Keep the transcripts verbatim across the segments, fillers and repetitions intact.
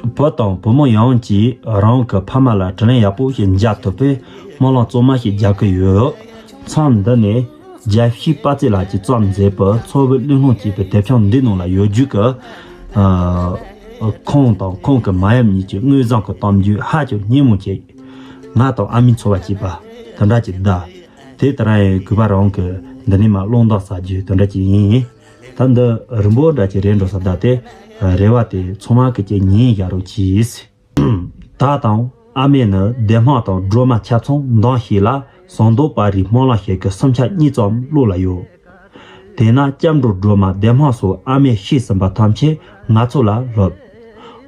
བུ་དང་བུ་མོ་ཡོངས་ཀྱིས་རང་གི་ཕ་མ་ལ་དྲིན་ལན་ཡག་པོ་ཞིག་འཇལ་ཐུབ་པའི་སྨོན་ལམ་གཙང་མ་ཞིག་རྒྱག་གི་ཡོད། མཚམས་འདི་ནས་རྒྱལ་གཞིས་དཔའ་རྩལ་ལགས་ཀྱིས་རྩོམ་མཛད་པའི་འཚོ་བའི་གླེང་སློང་ཅེས་པའི་དེབ་ཆུང་འདིའི་ནང་ལ་ཡོད་རྒྱུ་གི། ཨ། ཁོང་དང་ཁོང་གི་མ་ཡུམ་གཉིས་ཀྱི་དངོས་བཟང་གི་གཏམ་རྒྱུད་ཧ་ཅང་སྙན་མོ་བྱས། ང་དང་ཨ་མའི་འཚོ་བ་སྐྱིད་པ་དེ་འདྲ་ཅིག་གདའ། དེ་ལྟར་ཡང་གུས་པ་རང་གི་འདི་ནས་མ་སློང་དང་ཟ་རྒྱུ་དེ་འདྲ་ཅིག་ཡིན། ད་འདི་རིང་པོ་འདྲ་ཅིག་རེད་འགྲོ་ས་གདའ་སྟེ། རེ་བ་དེ་ཚང་མ་གི་ཅིག་ཉན་ཡག་རོགས་གྱིས། ད་དང་ཨ་མས་ནི་སྡེ་དམངས་དང་སྒྲོལ་མ་ཆ་ཚང་འདང་ཞིག་ལ་ཟངས་མདོག་དཔལ་རིའི་སྨོན་ལམ་ཞིག་གི་སུམ་ཆ་གཉིས་ཙམ་ཀློག་ལ་ཡོད། དེས་ན་སྐྱབས་འགྲོ་སྒྲོལ་མ་སྡེ་དམངས་སོགས་ཨ་མས་ཤེས་ཟིན་པ་ཐམས་ཅད་ང་ཚོ་ལ་སློབ།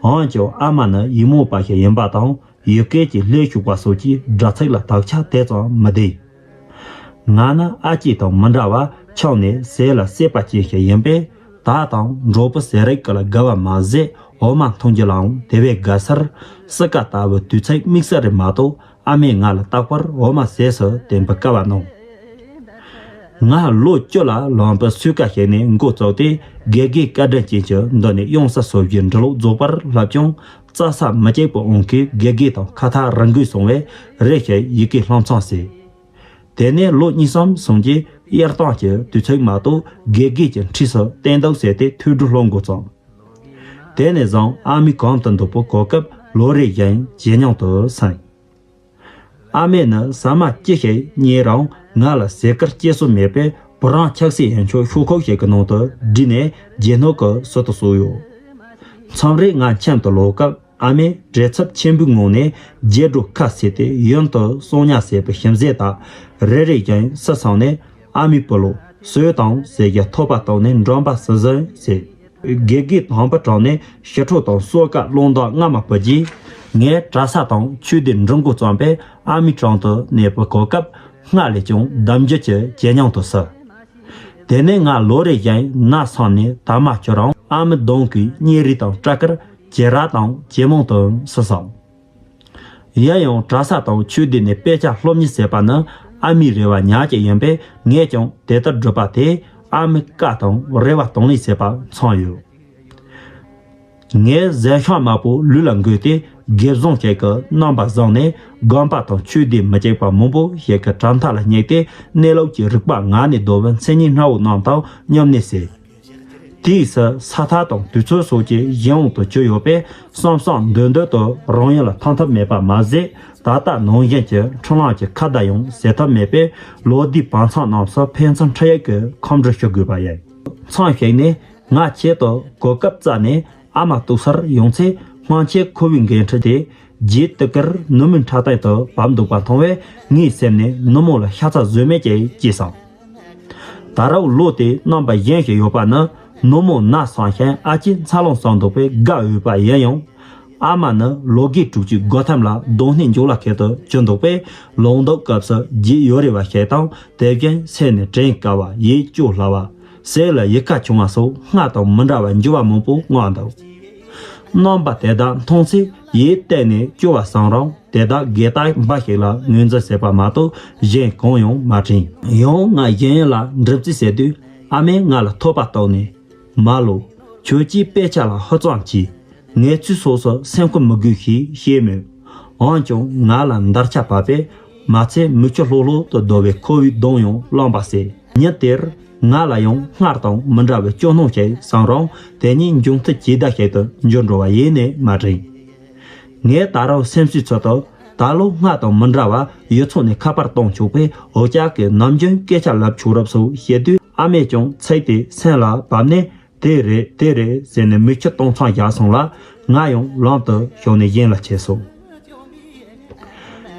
འོན་ཀྱང་ཨ་མ་ནི་ཡིག་རྨོངས་པ་ཞིག་ཡིན་པ་དང་ཡི་གེ་གི་ལྷད་ཞུགས་པ་སོགས་ཀྱི་སྒྲ་ཚིག་ལ་དག་ཆ་དེ་ཙམ་མི་ལྡན། ང་ནི་ཨ་ཅེ་དང་མི་འདྲ་བ་ཆུང་ནས་ཟས་ལ་སྲེད་པ་ཅན་ཞིག་ཡིན་པས། ད་དང་འབྲོག་པའི་ཟས་རིགས་ཀྱི་ལ་དགའ་བ་མ་ཟད་འོ་མ་འཐུང་རྒྱུ་ལའང་དེ་བས་དགའ་སར། སྲིད་ཀ་ལྟ་བུའི་དུས་ཚིགས་དམིགས་བསལ་རེད་མ་གཏོགས་ཨ་མས་ང་ལ་རྟག་པར་འོ་མ་ཟས་སུ་བསྟན་པའི་བཀའ་བ་གནང་། ང་ལོ་བཅུ་ལ་ལོན་པའི་སོས་ཀ་ཞིག་ནས་འགོ་བཙུགས་ཏེ་དགེ་རྒན་བཀའ་དྲིན་ཅན་གྱི་མདུན་ནས་གཡང་ས་སོ་བཞིའི་འབྲི་ཀློག་རྫོགས་པར་བསླབ་ཀྱང་། རྩྭ་ས་མི་གཅིག་པུ་འོང་གིས་དགེ་རྒན་དང་ཁ་ཐག་རིང་དགོས་སོང་བས་རེ་ཞིག་ཡི་གེ་ལྷམ་ཚང་ཟེར། དེ་ནས་ལོ་གཉིས་གསུམ་སོང་རྗེས་དབྱར་གཏམ་གྱི་དུས་ཚོད་མ་གཏོགས་དགེ་རྒན་གྱི་འཁྲིས་སུ་བསྟན་འདུག་ཟེར་ཏེ་ཐོས་གྲོལ་སློབ་འགོ་བརྩམས། དེ་ནས་བཟུང་ཨ་མའི་གམ་དུ་འདུག་པའི་གོ་སྐབས་ལོ་རེ་བཞིན་ཇེ་ཉུང་དུ་སོང་། ཨ་མས་ནི་ཟ་མ་ཅི་ཞིག་ཉལ་རུང་ང་ལ་ཟས་གོས་སྐྱེལ་སྲོལ་མེད་པས། བུ་རང་ཆགས་སྲེད་ཡིན་ཆོག་ཤོག་ཁོག་ཞིག་གི་ནང་དུ་བསྒྲིལ་ནས་ཇེ་རྣོ་གི་ཟུར་དུ་སོང་ཡོད། མཚམས་རེ་ང་ཁྱིམ་དུ་ལོག་སྐབས། ཨ་མས་བྲེལ་འཚུབ་ཆེན་པོའི་ངང་ནས་རྗེས་འགྲོ་ཁ་བསྲེས་ཏེ་ཡུན་དུ་གསང་ཉལ་ཟེར་བའི་ཞིམ་ཟས་དག་རེ་རེ་བཞིན་བསུ་སོང་ནས། ཨ་མའི་བུ་ལོ་སོས་དང་ཟས་ཀྱི་ཐོད་པ་བཏོན་ནས་མགྲོན་པོ་བསུ་ཟིན་ཟེར། དགེ་རྒན་དམ་པ་དྲངས་ནས་ཞི་ཁྲོ་དང་གསོལ་ཁ་སློང་དང་སྔ་མ་བུ་རྗེས། ངས་གྲྭ་ས་དང་ཆོས་སྡེ་འགྲིམ་འགོ་བརྩམས་པས་ཨ་མའི་དྲུང་དུ་གནས་པའི་གོ་སྐབས་སྔར་ལས་ཀྱང་ལྡབ་འགྱུར་གྱིས་ཇེ་ཉུང་དུ་སོང་། དེ་ནས་ང་ལོ་རེ་བཞིན་ན་སངས་ནས་དར་མ་སྐྱུར་རུང་ཨ་མའི་གདོང་གི་གཉེར་རིས་དང་སྐྲ་དཀར་ཇེ་རབ་དང་ཇེ་མང་དུ་སོང་སོང་། ཡིན་ཡང་གྲྭ་ས་དང་ཆོས་སྡེ་ནས་དཔེ་ཆ་སློབ་གཉེར་བྱེད་པ་ནི་ཨ་མའི་རེ་བ་ཉག་གཅིག་ཡིན་པས། ངས་ཀྱང་དེ་ལྟར་བསྒྲུབས་པ་དེས་ཨ་མའི་བཀའ་དང་རེ་བ་དང་ལེན་བྱེད་པ་མཚོན་ཡོད། ངས་གཟན་ཤམ་དམར་པོ་ལུས་ལ་འགོས་ཏེ་དགེ་བཟང་ཞིག་གི་རྣམ་པ་བཟུང་ནས་དགོན་པ་དང་ཆོས་སྡེ་མི་གཅིག་པ་མང་པོ་ཞིག་གི་གྲྭ་མཐའ་ལ་སྙེགས་ཏེ། གནས་ལུགས་ཀྱི་རིག་པ་ངང་ནས་རྡོལ་བའི་མཚན་ཉིད་སྣ་བོ་རྣམས་དང་མཉམ་གནས་བྱས། དེའི་ཕྱིར་ས་ཐག་དང་དུས་ཚོད་སོགས་ཀྱི་གཞན་དབང་དུ་གྱུར་ཡོད་པས། བསམ་བསམ་འདོད་འདོད་དུ་རང་ཡུལ་ལ་ཐོན་ཐབས་མེད་པ་མ་ཟད། ད་ལྟ་ནང་བཞིན་གྱི་འཁྲུག་ལམ་གྱི་ཁ་བརྡ་ཡང་བྱེད་ཐབས་མེད་པས། ལོ་ཟླའི་བར་མཚམས་རྣམས་སུ་ཕན་ཚུན་འཕྲད་ཡུལ་གྱི་ཁམས་འདྲི་ཞུ་དགོས་པ་ཡིན། མཚམས་ཤིག་ནས་ང་ཆེད་དུ་གོ་སྐབས་བཙལ་ནས་ཨ་མ་ལྟོགས་སར་ཡོང་ཚེ། སྔོན་ཆད་ཁོ་བོའི་འགན་འཁྲི་དེ་རྗེས་དུས་དཀར་ནུབ་མོའི་འཕྲོད་བསྟེན་དུ་བབས་འདུག་པ་མཐོང་བས། ངའི་སེམས་ནས་ནུབ་མོ་ལ་ཤ་ཚ་བཟོད་མེད་ཀྱིས་སྐྱེས་སོང་། ད་རུང་ལོ་དེ་རྣམ་པ་གཞན་ཞིག་ཡོད་པ་ནི། ནུབ་མོ་ན་སངས་ཤིང་ཨ་ཅེ་འཚར་ལོངས་སུ་འདུག་པས་དགའ་འོས་པ་ཡིན་ཡང་། ཨ་མ་ནི་ལོ་རྒས་དྲུག་ཅུའི་འགོ་ཐེམ་ལ་གདོང་ནས་འཇོག་ལ་ཁད་དུ་གྱུར་འདུག་པས། ལངས་སྟོབས་སྐབས་སུ་རྗེས་ཡོལ་རེ་བ་ཞིག་དང་། དེ་བཞིན་སེམས་ནས་དྲན་དཀའ་བ། ཡིད་སྐྱོ་སླ་བ། ཟས་ལ་ཡི་ཁ་ཆུང་བ་སོགས་སྔར་དང་མི་འདྲ་བའི་འགྱུར་བ་མང་པོ་མངོན་འདུག། རྣམ་པ་དེ་དག་མཐོང་ཚེ་ཡིད་གཏད་ནས་སྐྱོ་བ་བྱུང་རུང་། དེ་དག་དགོད་བྲོ་འབའ་ཞིག་ལ་ངོས་འཛིན་བྱས་པ་མ་གཏོགས་གཞན་གང་ཡང་མ་དྲན། ཡང་ང་གཞན་ཡུལ་ལ་འགྲིམ་རྩིས་བྱེད་དུས། ཨ་མས་ང་ལ་ཐོད་པ་གཏུགས་ནས། མ་ལོ། ཁྱོད་ཀྱིས་དཔེ་ཆ་ལ་ཧུར་བརྩོན་གྱིས། ངལ་རྩོལ་སོགས་སུ་སེམས་ཁུར་མི་དགོས་ཞེས་བཤད་མོད། འོན་ཀྱང་ང་ལ་འདར་ཆ་བབས་པས། མ་ཚད་མིག་ཆུ་ལྷོག་ལྷོག་ཏུ་བརྡོལ་བའི་ཁོ་བོའི་གདོང་ཡང་རློན་པ་བྱས། ཉིན་དེར་ང་ལ་ཡང་སྔར་དང་མི་འདྲ་བའི་སྐྱོ་སྣང་ཞིག་བྱུང་རུང་། དེ་ཉིད་མཇུག་མཐུད་ཇི་ལྟར་ཞིག་ཏུ་འགྱུར་འགྲོ་བ་ཡེ་ནས་མ་དྲན། ངས་ད་རུང་སེམས་གསོའི་ཚུལ་དུ། ད་ལོ་སྔར་དང་མི་འདྲ་བར་ཡུལ་ཚོ་ནས་ཁ་པར་གཏོང་ཆོག་པས། འུ་ཅག་གིས་ནམ་རྒྱུན་སྐད་ཆ་ལབ་ཆོག་རབས་སུ་བཤད་དུས། ཨ་མས་ཀྱང་ཚིག་དེ་སེམས་ལ་བབས་ནས། དེ་རེད་དེ་རེད་ཟེར་ནས་མིག་ཆུ་གཏོང་མཚམས་བཞག་སོང་ལ། ང་ཡང་ལམ་དུ་ཞོན་ནས་གཞན་ལ་ཆས་སོང་།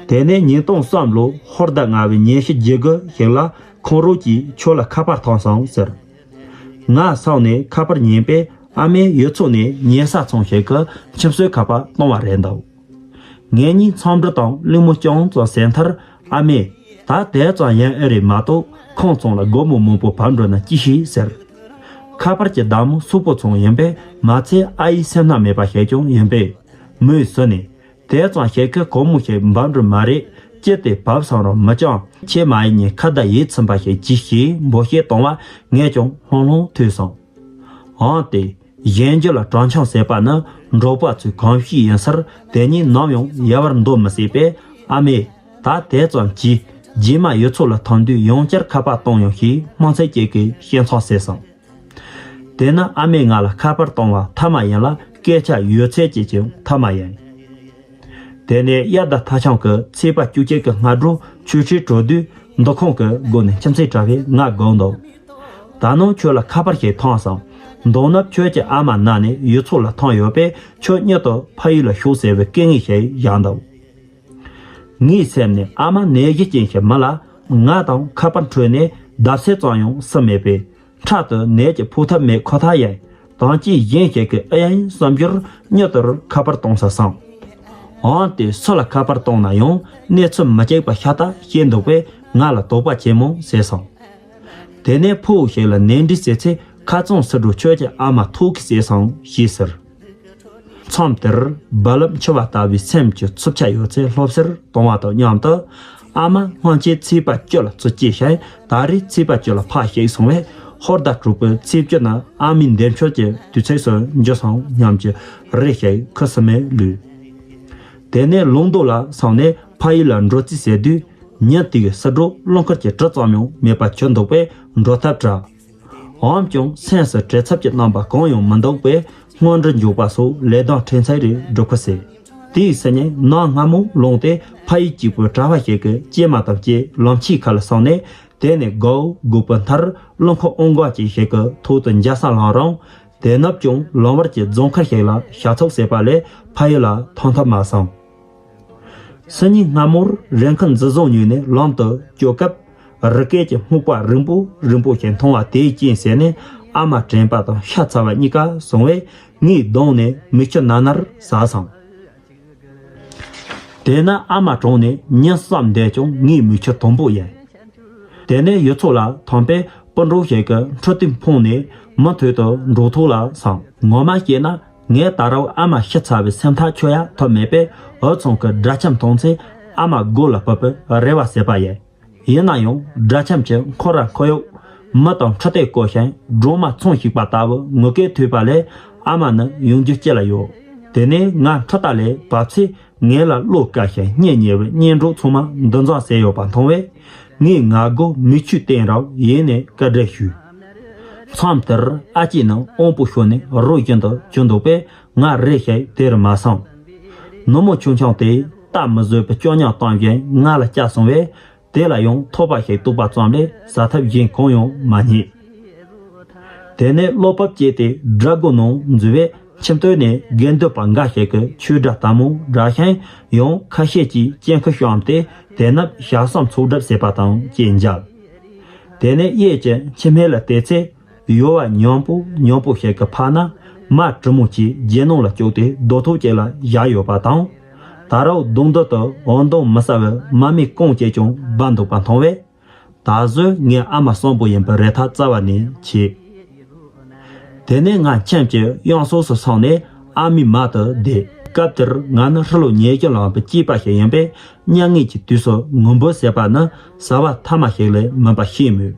དེ་ནས་ཉིས་སྟོང་གསུམ་ལོའི་ཧོར་ཟླ་ལྔ་པའི་ཉི་ཤུ་རྗེས་དགུ་ཞིག་ལ། ཁོང་རང་གིས་ཁྱོད་ལ་ཁ་པར་བཏང་སོང་ཟེར། ང་སོང་ནས་ཁ་པར་ཉན་པས། ཨ་མས་ཡུལ་ཚོ་ནས་ཉལ་ས་ཚང་ཞིག་གི་ཁྱིམ་གསོའི་ཁ་པར་བཏང་བ་རེད་འདུག། ངེད་གཉིས་འཚམས་འདྲི་དང་གླེང་མོལ་ཅུང་ཙམ་བྱས་མཐར། ཨ་མས། ད་དེ་ཙམ་ཡིན་ཨེ་རེད་མ་གཏོགས། ཁོང་ཚང་ལ་སྒོར་མོ་མང་པོ་བབས་འགྲོ་ན་ཅི་ཤེས་ཟེར། ཁ་པར་གྱི་བདག་མོ་སུ་པོ་ཚང་ཡིན་པས། མ་ཚད་ཨ་ཡེ་སེམས་ནང་མེད་པ་ཞིག་ཀྱང་ཡིན་པས། མོས་ཟེར་ནས། དེ་ཙམ་ཞིག་གི་སྒོར་མོ་ཞིག་འབབ་འགྲོ་མ་རེད། ཅི་སྟེ་བབས་སོང་རུང་མི་ཅང་ཆེ་མ་ཡིན་ཉིན་ཁ་བརྡ་ཡིད་ཚིམ་པ་ཞིག་གྱིས་ཞེས་འབོད་སྐད་བཏང་བ་ངས་ཀྱང་ལྷང་ལྷང་ཐོས་སོང་། འོན་ཏེ། གཞན་རྒྱུད་ལ་གྲངས་ཆུང་ཟེར་བ་ནི་ འབྲོག་པ་ཚོའི་གོམས་གཤིས་ཡིན་སར། དེ་ཉིད་ནམ་ཡང་ཡལ་བར་འདོད་མི་སྲིད་པས། ཨ་མས། ད་དེ་ཙམ་གྱིས། རྗེས་མ་ཡུལ་ཚོ་ལ་ཐོན་དུས་ཡང་བསྐྱར་ཁ་པར་གཏོང་ཡོང་ཞེས་སྨོན་ཚིག་གཅིག་གིས་བཤད་མཚམས་བསལ་སོང་། དེ་ནི་ཨ་མས་ང་ལ་ཁ་པར་གཏོང་བ་ཐ་མ་ཡིན་ལ། སྐད་ཆ་ཡོད་ཚད་ཅིག་ཀྱང་ཐ་མ་ཡིན། དེ་ནས་དབྱར་ཟླ་ཐ་ཆང་གི་ཚེས་པ་བཅུ་གཅིག་གི་སྔ་དྲོ་ཆོས་ཁྲིད་གྲོལ་དུས། འདུ་ཁང་གི་སྒོ་ནས་ཁྱིམ་མཚེས་གྲྭ་བས་ང་སྒུག་འདུག། ད་ནངས་ཁྱོད་ལ་ཁ་པར་ཞིག་བཏང་སོང་། མདང་ནུབ་ཁྱོད་ཀྱི་ཨ་མ་ན་ནས་ཡུལ་ཚོ་ལ་ཐོན་ཡོད་པས། ཁྱོད་མྱུར་དུ་ཕ་ཡུལ་ལ་ཤོག་ཟེར་བའི་སྐད་ངེས་ཤིག་བཞག་འདུག། ངའི་སེམས་ནས། ཨ་མ་ནད་གཞི་ཅན་ཞིག་མིན་ལ། ང་དང་ཁ་པར་འཕྲོས་ནས་བརྡ་གསལ་ཙམ་ཡང་ཟིན་མེད་པས། འཕྲལ་དུ་ནད་ཀྱིས་ཕོག་ཐབས་མེད་ཁོ་ཐག་ཡིན། དོན་རྐྱེན་གཞན་ཞིག་གི་ཨེ་ཡིན་བསམ་རྒྱུར་མྱུར་དུ་ཁ་པར་གཏོང་ས་སོང་། འོན་ཏེ་སུ་ལ་ཁ་པར་གཏོང་ན་ཡང་གནས་ཚུལ་མི་གཅིག་པ་ཤ་སྟག་བཤད་འདུག་པས། ང་ལ་དོགས་པ་ཆེན་མོ་ཟེར་སོང་། དེ་ནས་ཕུ་བོ་ཞིག་ལ་ནད་འདྲེ་ཟེར་ཚེ། ཁ་རྩང་སི་འགྲོ་ཁྱོད་ཀྱི་ཨ་མ་ཐུག་གི་ཟེར་སོང་ཞེས་ཟེར། མཚམས་དེར་རྦ་རླབས་འཆི་བ་ལྟ་བུའི་སེམས་ཀྱི་འཚུབ་ཆ་ཡོད་ཚད་སློབ་གསོར་གཏོང་བ་དང་མཉམ་དུ། ཨ་མ་སྔོན་ཆད་ཚེས་པ་བཅུ་ལ་ཚུར་སྐྱེས་ཤིང་། ད་རེས་ཚེས་པ་བཅུ་ལ་ཕར་གཤེགས་སོང་བས། ཧོར་ཟླ་དྲུག་པའི་ཚེས་བཅུ་ནི་ཨ་མའི་འདས་མཆོད་ཀྱི་དུས་ཚིགས་སུ་འགྱུར་སོང་སྙམ་གྱི་རེ་ཞིག་ཁུ་སིམ་མེར་ལུས། དེ་ནས་ལུང་མདོ་ལ་སོང་ནས་ཕ་ཡུལ་ལ་འགྲོ་རྩིས་ཟེར་དུས། ཉིན་དེའི་སི་འགྲོ་རླངས་འཁོར་གྱི་གྲི་ཙམ་ཡང་མེད་པ་གྱུར་འདུག་པས། འགྲོ་ཐབས་བྲལ། འོན་ཀྱང་སེམས་སུ་བྲེལ་འཚུབ་ཀྱི་རྣམ་པ་གང་ཡང་མི་འདུག་པས། སྔོན་འགྲོ་འཇུག་པ་སོགས་ལས་དོན་ཕྲན་ཚེགས་རེ་སྒྲུབ་ཁུ་ཟེར། དེའི་སང་ཉིན་ནངས་སྔ་མོ་ལངས་ཏེ། ཕ་ཡུལ་གཅིག་པུའི་གྲྭ་པ་ཞིག་གི་སྐྱེས་མ་དང་བཅས་ལམ་ཕྱེད་ཁ་ལ་སོང་ནས། དེ་ནས་དགའ་བོ་དགོད་པའི་མཐར་རླངས་འཁོར་ཨང་གོང་ཅན་ཞིག་གི་ཐོག་ཏུ་འཇའ་ས་ལངས་རུང་། དེ་ནུབ་ཀྱང་ལམ་བར་གྱི་རྫོང་མཁར་ཞིག་ལ་ཞག་ཚོགས་ཟེར་བ་ལས་ཕ་ཡུལ་ལ་ཐོན་ཐུབ་མ་སོང་། སང་ཉིན་སྔ་མོར་རེ་འཁོན་འཛིན་བཟུང་ཉུལ་ནས་ལམ་དུ་སྐྱོད་སྐབས། རི་སྐེད་ཀྱི་སྨུག་པ་རིང་པོ་རིང་པོ་ཞིག་མཐོང་བ་དེའི་རྐྱེན་ཟེར་ནས། ཨ་མ་དྲན་པ་དང་ཤ་ཚ་བ་གཉིས་ཀ་བྱུང་བས། ངས་གདོང་ནས་མིག་ཆུ་ནར་ནར་ཟགས་སོང་། དེས་ན་ཨ་མ་གྲོངས་ནས་ཉིན་གསུམ་འདས་ཀྱང་ངའི་མིག་ཆུ་དང་པོ་ཡིན། དེ་ནས་ཡུལ་ཚོ་ལ་ཐོན་པས། སྤུན་གྲོགས་ཤིག་གི་འཕྲོད་བསྟེན་ཕོངས་ནས་མུ་མཐུད་དུ་འགྲོ་ཐུབ་ལ་སོང་། ངོ་མ་བཤད་ན། ངས་ད་རུང་ཨ་མ་ཤི་ཚར་བའི་སེམས་ཐག་ཆོད་ཡ་ཐུབ་མེད་པས། འུ་ཚང་གི་དགྲ་ཁྱིམ་མཐོང་ཚེ་ཨ་མ་མགོ་ལ་བབས་པའི་རེ་བ་ཟེར་བ་ཡིན། ཡིན་ན་ཡང་དགྲ་ཁྱིམ་གྱི་འཁོར་ར་འཁོར་གཡོག་མི་དང་འཕྲུལ་དེབ་བཀོལ་ཞིང་སྒྲོལ་མ་ཚོང་ཞིག་པ་ལྟ་བུ་ངུ་སྐད་ཐོས་པ་ལས། ཨ་མ་ནི་ཡོང་རྒྱུ་ཅི་ལ་ཡོད། དེ་ནས་ང་འཕྲུལ་རྟ་ལས་བབས་ཚེ། ངེད་ལ་བློ་དཀར་ཞིང་སྙིང་ཉེ་བའི་གཉེན་གྲོགས་ཚང་མ་འདུ་འཛོམས་བྱས་ཡོད་པ་མཐོང་བས། ངས་ང་མགོ་མིག་ཆུས་བཏེགས་རང་ཡིན་ནས་བཀའ་འདྲི་ཞུས། མཚམས་དེར་ཨ་ཅེ་ནི་དབང་པོ་ཤོར་ནས་རོ་བཞིན་དུ་གྱུར་འདུག་པས། ང་རེ་ཞིག་དེར་མ་སོང་། ནུ་མོ་ཆུང་ཆུང་དེས་སྟབས་མི་བཟོད་པའི་སྐྱོ་མྱིང་གཏོང་བཞིན་ང་ལ་བསྐྱལ་སོང་བས། དེ་ལ་ཡང་ཐོབ་པ་ཞིག་གཏུགས་པ་ཙམ་ལས་བཟའ་ཐབས་གཞན་གང་ཡང་མ་རྙེད། དེ་ནས་བློ་སྤོབས་སྐྱེས་ཏེ་སྦྲ་སྒོ་ནང་འཛུལ་བས། ཁྱིམ་སྟོད་ནས་དགེ་འདུན་པ་འགའ་ཞིག་གིས་ཆོས་སྒྲ་དལ་མོ་བསྒྲགས་ཤིང་། ཡང་ཁ་ཤས་ཀྱིས་སྐྱེ་འཁོར་བཤམས་ཏེ། དེ་ནས་ཞག་གསུམ་ཚོགས་སྒྲུབ་བྱེད་པ་དང་བཅས་མཇལ། དེ་ནས་གཡས་ཀྱི་ཁྱི་སྨད་ལ་བལྟས་ཚེ། ཡོལ་བ་མཉམ་པོ་མཉམ་པོ་ཞིག་གི་ཕར་ན། མ་དྲི་མོ་ཆེ་རྒྱུ་ནང་ལ་བཅུག་སྟེ་རྡོ་ཐོག་ཅིག་ལ་བཞག་ཡོད་པ་དང་། ད་རུང་གདོང་མདུན་དུ་འོད་མདངས་མི་གསལ་བའི་མ་སྨད་རྐང་གཅིག་ཀྱང་སྦས་འདུག་པ་མཐོང་བས། ད་གཟོད་ངའི་ཨ་མ་གསོན་པོ་ཡིན་པའི་རེ་ཐག་རྩ་བ་ནས་ཆད། དེ་ནས་ང་ཁྱིམ་གྱི་གཡང་ས་སུ་སོང་ནས། ཨ་མའི་མལ་དུ་བསྡད། སྐབས་དེར་ང་ནི་ཧྲི་ལོ་ཉེར་བཞི་ལངས་པའི་སྐྱེས་པ་ཞིག་ཡིན་པས། མྱ་ངན་གྱི་དུས་སུ་ངུ་འབོད་ཟེར་བ་ནི་བྱ་བ་ཐ་མ་ཞིག་ལས་མིན་པ་ཤེས་མོད།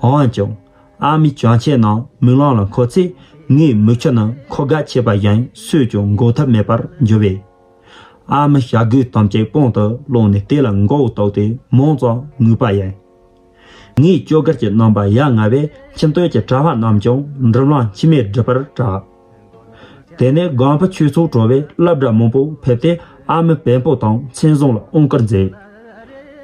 འོན་ཀྱང་། ཨ་མའི་བྱང་ཆེན་ནང་མིག་ལམ་ལ་འཁོར་ཚེ། ངའི་མིག་ཆུ་ནི་ཁོ་དགའ་ཆེ་བ་བཞིན་སུས་ཀྱང་འགོག་ཐབས་མེད་པར་འགྱུར་བས། ཨ་མའི་ཞྭ་གོས་དམ་བཅས་པང་དུ་བླངས་ནས་དེ་ལ་མགོ་བོ་གཏུགས་ཏེ་མང་ཙམ་ངུས་པ་ཡིན། ངའི་སྐྱོ་གར་གྱི་རྣམ་པ་ཡ་ང་བས། ཁྱིམ་སྟོད་ཀྱི་གྲྭ་པ་རྣམས་ཀྱང་འགྲིམ་ལམ་མཆི་མས་བསྒྲིབས་པར་གྲགས། དེ་ནས་སྒང་པ་ཆོས་ཚོགས་གྲོལ་བས་སློབ་གྲྭ་མང་པོ་ཕེབས་ཏེ། ཨ་མའི་བེམ་པོ་དང་མཚན་བཟང་ལ་དབང་བསྐུར་མཛད།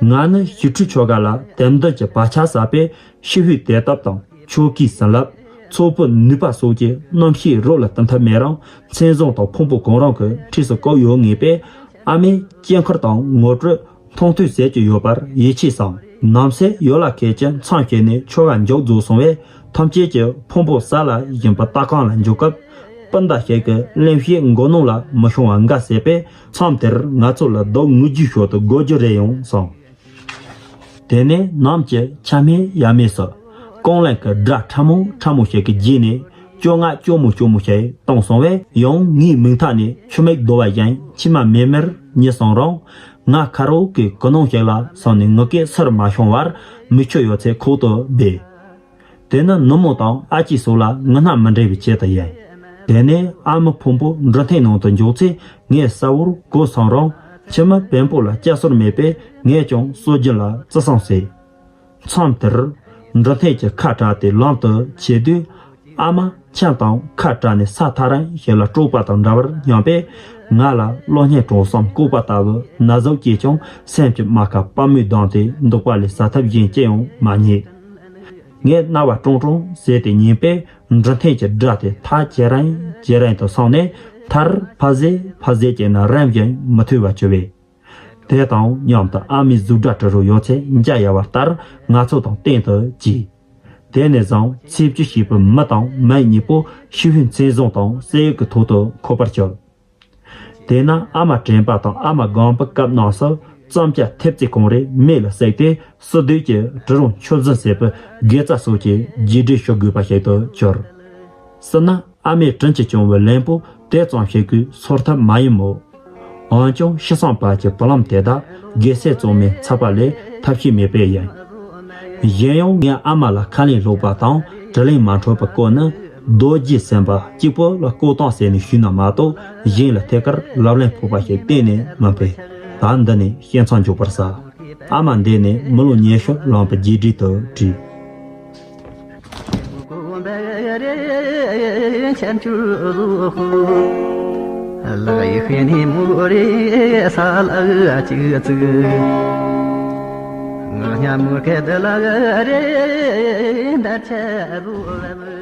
ང་ནི་ཞི་ཁྲོའི་ཆོ་ག་ལ་དད་འདུན་གྱི་བག་ཆགས་ཟ་བས། ཤི་བོའི་དད་ཐབས་དང་ཆོ་གའི་བྱིན་རླབས། ཚོགས་ཕུད་ནུས་པ་སོགས་ཀྱི་རྣམ་ཤེས་རོགས་ལ་བསྟུན་ཐབས་མེད་རུང་། མཚན་བཟང་དང་ཕུང་པོ་གང་རུང་གི་འཁྲིས་སུ་བཀོད་ཡོད་ངེས་པས། ཨ་མས་དཀྱིལ་འཁོར་དང་ངོ་སྤྲོད། མཐོང་ཐོས་ཟེར་གྱི་ཡོད་པར་ཡིད་ཆེས་སོང་། ནམ་སེ་ཡོ་ལ་ཁེལ་གྱི་མཚམས་ཤིག་ནས་ཆོ་ག་མཇུག་རྫོགས་སོང་བས། ཐམས་ཅད་ཀྱིས་ཕུང་པོ་ས་ལ་བཞིན་པའི་ལྟ་ཁང་ལ་འཇུག་སྐབས། སྤུན་ཟླ་ཞིག་གིས་གླེན་བཤད་མགོ་ནང་ལ་མི་ཤོང་བ་འགའ་བྱས་པས། མཚམས་དེར་ང་ཚོ་ལ་སྡུག་བསྔལ་རྒྱུའི་ཞོར་དུ་དགོད་རྒྱུ་རེ་ཡང་སོང་། དེ་ནས་ནམ་གྱི་ཆ་སྨད་ཡ་མེད་སུ། རྐང་ལེན་གྱི་སྒྲ་ཕྲ་མོ་ཕྲ་མོ་ཞིག་གི་རྗེས་ནས། སྐྱོ་ངལ་སྐྱོ་མོ་སྐྱོ་མོ་ཞིག་བཏང་སོང་བས། ཡང་ངའི་མིག་མཐའ་ནས་ཆུ་མིག་བརྡོལ་བ་བཞིན་མཆི་མ་མེར་མེར་ཉིལ་སོང་རུང་། ང་ཁ་རོག་གི་ཀུ་ནང་ཞིག་ལ་སོང་ནས་ངུ་སྐད་ཚུར་མ་ཤོང་བར། མིག་ཆུ་ཡོད་ཚད་ཁོག་ཏུ་སྦས། དེ་ནི་ནུ་མོ་དང་ཨ་ཅེ་སོགས་ལ་ངུ་སྣ་མི་འདྲ་བའི་ཆེད་དུ་ཡིན། དེ་ནས་ཨ་མའི་ཕུང་པོ་འབྲུ་ཐེངས་ནང་དུ་འཇོག་ཚེ། ངས་གསལ་བོར་གོ་སོང་རུང་། ཁྱིམ་མི་བེམ་པོ་ལ་སྐྱ་སོར་མེད་པས། ངས་ཀྱང་གསོད་རྒྱུ་ལ་བརྩི་སོང་ཟེར། མཚམས་དེར་འབྲུ་ཐེངས་ཀྱིས་ཁ་བྲལ་ཏེ་ལམ་དུ་ཆས་དུས། ཨ་མ་ཁྱིམ་དང་ཁ་བྲལ་ནས་ས་ཐག་རིང་ཞིག་ལ་དཀྲོགས་པ་དང་འདྲ་བར་སྙམ་པས། ང་ལ་གློག་བརྙན་གྲོགས་སམ་ལྐུགས་པ་ལྟ་བུའི་ན་ཟུག་སྐྱེས་ཀྱང་། སེམས་ཀྱི་རྨ་ཁ་པ་མོས་བསྡམས་ཏེ་འདུག་པ་ལས་བཟའ་ཐབས་གཞན་ཅི་ཡང་མ་རྙེད། ངས་རྣ་བ་ཀྲོང་ཀྲོང་ཟེར་ཏེ་ཉན་པས། འབྲུ་ཐེངས་ཀྱིས་སྒྲ་དེ་ཐག་ཇེ་རིང་ཇེ་རིང་དུ་སོང་ནས། མཐར་ཕ་ཟེ་ཕ་ཟེ་བྱས་ན་རིམ་བཞིན་མི་ཐོས་པར་གྱུར་བས། དེ་དང་མཉམ་དུ་ཨ་མའི་གཟུགས་སྒྲ་དྲི་རོ་ཡོད་ཚད་འཇའ་ཡལ་བ་ལྟར་ང་ཚོ་དང་གཏན་དུ་གྱེས། དེ་ནས་བཟུང་ཚེ་བཅུད་ཞེས་པའི་མི་དང་མི་གཉིས་པོ་ཤི་བོའི་མཚན་བཟང་དང་བསད་ཡོད་ཀྱི་ཐོག་ཏུ་འཁོད་པར་གྱུར། དེས་ན་ཨ་མ་དྲན་པ་དང་ཨ་མ་སྒོམ་པའི་སྐབས་རྣམས་སུ། རྩམ་སྐྱ་ཐེབས་རྩེ་གང་རེ་མེ་ལ་བསྲེགས་ཏེ། བསིལ་དུས་ཀྱི་གྲི་རོང་ཆུ་བཟི་ཟེར་བའི་དགེ་རྩ་སོགས་ཀྱི་རྗེས་དྲན་ཞུ་དགོས་པ་ཞིག་ཏུ་གྱུར། སྲིད་ན་ཨ་མས་དྲིན་གྱིས་སྐྱོང་བའི་ལན་པོ་དེ་ཙམ་ཞིག་གིས་ཚོར་ཐབས་མ་ཡིན་མོད། འོན་ཀྱང་ཤི་སོང་བར་གྱི་བུ་ལམ་དེ་དག་དགེ་སེམས་གཙང་མའི་ཚད་པ་ལས་ཐབས་ཤེས་མེད་པས་ཡིན། གཞན་ཡང་ངས་ཨ་མ་ལ་ཁ་ལན་སློག་པ་དང་དྲིན་ལན་མ་འཕྲོག་པའི་སྐོར་ནི། རྡོ་རྗེ་སེམས་དཔའ་གཅིག་པོ་ལ་བསྐོས་ཐང་ཟེར་ནས་ཞུས་ན་མ་གཏོགས། གཞན་ལ་ཐད་ཀར་ལབ་གླེང་ཕོག་པ་ཞིག་གཏན་ནས་མིན་པས། ད་འདི་ནས་བཤད་མཚམས་འཇོག་པར་བྱ། ཨ་མ་འདས་ནས་མི་ལོ་ཉི་ཤུ་ལོན་པའི་རྗེས་དྲན་དུ་བྲིས། ལག་ཡིག་ཤེས་ནས་མོ་རེ་ས་ལ་གཅིག་བཙུགས། ང་ཉ་མོ་སྐད་དུ་ལག་རེ་འདར་ཆ་རུ།